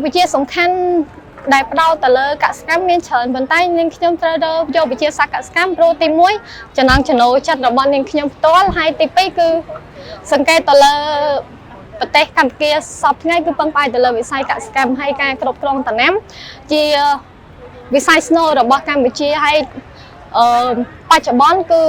វិជ្ជាសំខាន់ដែលផ្ដោតទៅលើកសិកម្មមានច្រើនប៉ុន្តែនាងខ្ញុំត្រូវរើសយកវិទ្យាសាស្ត្រកសិកម្មព្រោះទី1ចំណង់ចំណូលចិត្តរបស់នាងខ្ញុំផ្ទាល់ហើយទី2គឺសង្កេតទៅលើប្រទេសកម្ពុជាសព្វថ្ងៃគឺពឹងផ្អែកទៅលើវិស័យកសិកម្មហើយការគ្រប់គ្រងដំណាំជាវិស័យស្នូលរបស់កម្ពុជាហើយអឺបច្ចុប្បន្នគឺ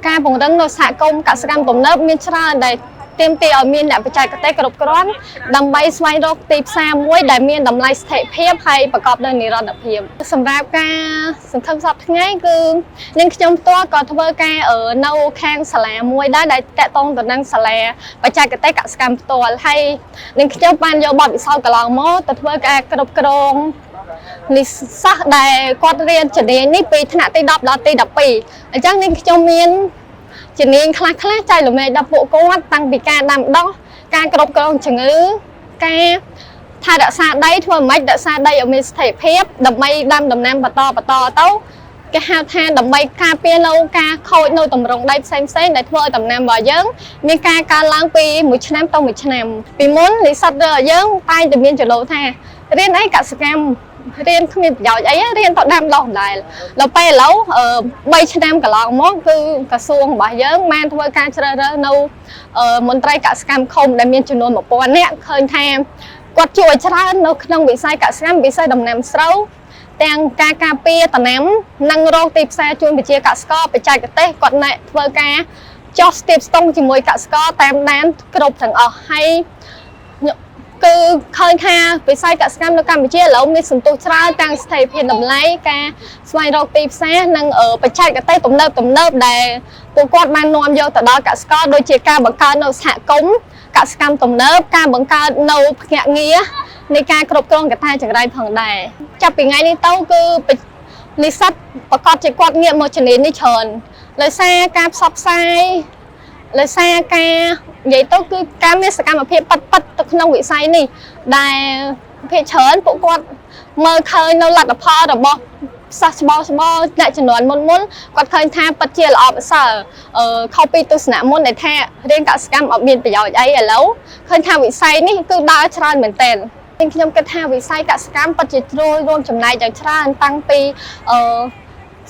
ការពង្រឹងនៅសហគមន៍កសិកម្មទំនើបមានច្រើនដែលទាមទារឲ្យមានអ្នកបច្ចេកទេសគ្រប់គ្រាន់ដើម្បីស្វែងរកទីផ្សារមួយដែលមានតម្លៃស្ថិរភាពហើយប្រកបដោយនិរន្តរភាពសម្រាប់ការសង្ឃឹមសព្វថ្ងៃគឺនាងខ្ញុំផ្ទាល់ក៏ធ្វើការនៅខាងសាលាមួយដែរដែលតាក់ទងទៅនឹងសាលាបច្ចេកទេសកសិកម្មផ្ទាល់ហើយនាងខ្ញុំបានយកបទពិសោធន៍កន្លងមកទៅធ្វើការគ្រប់គ្រងនិស្សិតដែលគាត់រៀនជំនាញនេះពីថ្នាក់ទី10ដល់ទី12អញ្ចឹងនាងខ្ញុំមាន ជំនាញខ្លះខ្លះចែករំលែកដល់ពួកគាត់តាំងពីការដាំដុះការគ្រប់គ្រងជំងឺការថែរក្សាដីធ្វើម៉េចរក្សាដីឲ្យមានស្ថិរភាពដើម្បីដាំដំណាំបន្តបន្តទៅគេហៅថាដើម្បីការពារនៅការខូចនៅតម្រងដីផ្សេងផ្សេងដែលធ្វើឲ្យដំណាំរបស់យើងមានការកើនឡើងពីមួយឆ្នាំទៅមួយឆ្នាំពីមុននិស្សិតយើងតែងតែមានចលោថារៀនអីកសិកម្មរៀនគ្មានប្រយោជន៍អីរៀនទៅដាំដុះដដែលដល់ពេលឥឡូវ3ឆ្នាំកន្លងមកគឺក្រសួងរបស់យើងបានធ្វើការជ្រើសរើសនៅមន្ត្រីកសិកម្មឃុំដែលមានចំនួន1000នាក់ឃើញថាគាត់ជួយច្រើននៅក្នុងវិស័យកសិកម្មវិស័យដំណាំស្រូវទាំងការការពារដំណាំនិងរកទីផ្សារជូនប្រជាកសិករបច្ចេកទេសគាត់ណែធ្វើការចោះស្ទាបស្ទង់ជាមួយកសិករតាមដានគ្រប់ទាំងអស់ហើយគឺឃើញថាវិស័យកសិកម្មនៅកម្ពុជាឥឡូវមានសន្ទុះច្រើនទាំងស្ថិរភាពតម្លៃការស្វែងរកទីផ្សារនិងបច្ចេកទេសទំនើបទំនើបដែលពួកគាត់បាននាំយកទៅដល់កសិករដូចជាការបង្កើតនៅសហគមន៍កសិកម្មទំនើបការបង្កើតនៅភ្នាក់ងារនៃការគ្រប់គ្រងកត្តាចង្រៃផងដែរចាប់ពីថ្ងៃនេះទៅគឺនិស្សិតប្រកាសជាគាត់ងាកមកជំនាញនេះច្រើនដោយសារការផ្សព្វផ្សាយដោយសារការនិយាយទៅគឺការមានសកម្មភាពប៉ិតប៉ិតទៅក្នុងវិស័យនេះដែលភាគច្រើនពួកគាត់មើលឃើញនៅលទ្ធផលរបស់សិស្សច្បងច្បងអ្នកជំនាន់មុនមុនគាត់ឃើញថាពិតជាល្អប្រសើរអឺខុសពីទស្សនៈមុនដែលថារៀនកសិកម្មអត់មានប្រយោជន៍អីឥឡូវឃើញថាវិស័យនេះគឺដើរច្រើនមែនទែនខ្ញុំគិតថាវិស័យកសិកម្មពិតជាជ្រុលរួមចំណែកយ៉ាងច្រើនតាំងពីអឺ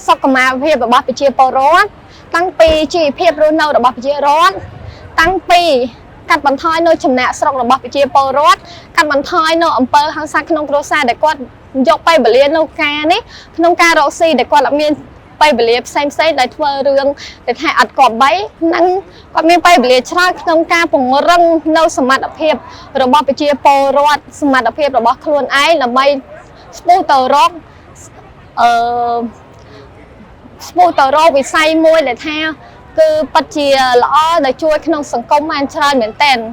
សុខុមាលភាពរបស់ប្រជាពលរដ្ឋតាំងពីជីវភាពរស់នៅរបស់ប្រជារដ្ឋតាំងពីកាត់បន្ថយនៅចំណាកស្រុករបស់ប្រជាពលរដ្ឋកាត់បន្ថយនៅអំពើហិង្សាក្នុងគ្រួសារដែលគាត់យកពេលវេលានៅការនេះក្នុងការរកស៊ីដែលគាត់អត់មានពេលវេលាផ្សេងផ្សេងដែលធ្វើរឿងដែលថាអត់គប្បីនិងគាត់មានពេលវេលាច្រើនក្នុងការពង្រឹងនៅសមត្ថភាពរបស់ប្រជាពលរដ្ឋសមត្ថភាពរបស់ខ្លួនឯងដើម្បីស្ពុះទៅរកអឺស្ពុះទៅរកវិស័យមួយដែលថាគឺពិតជាល្អដែលជួយក្នុងសង្គមបានច្រើនមែនទែន។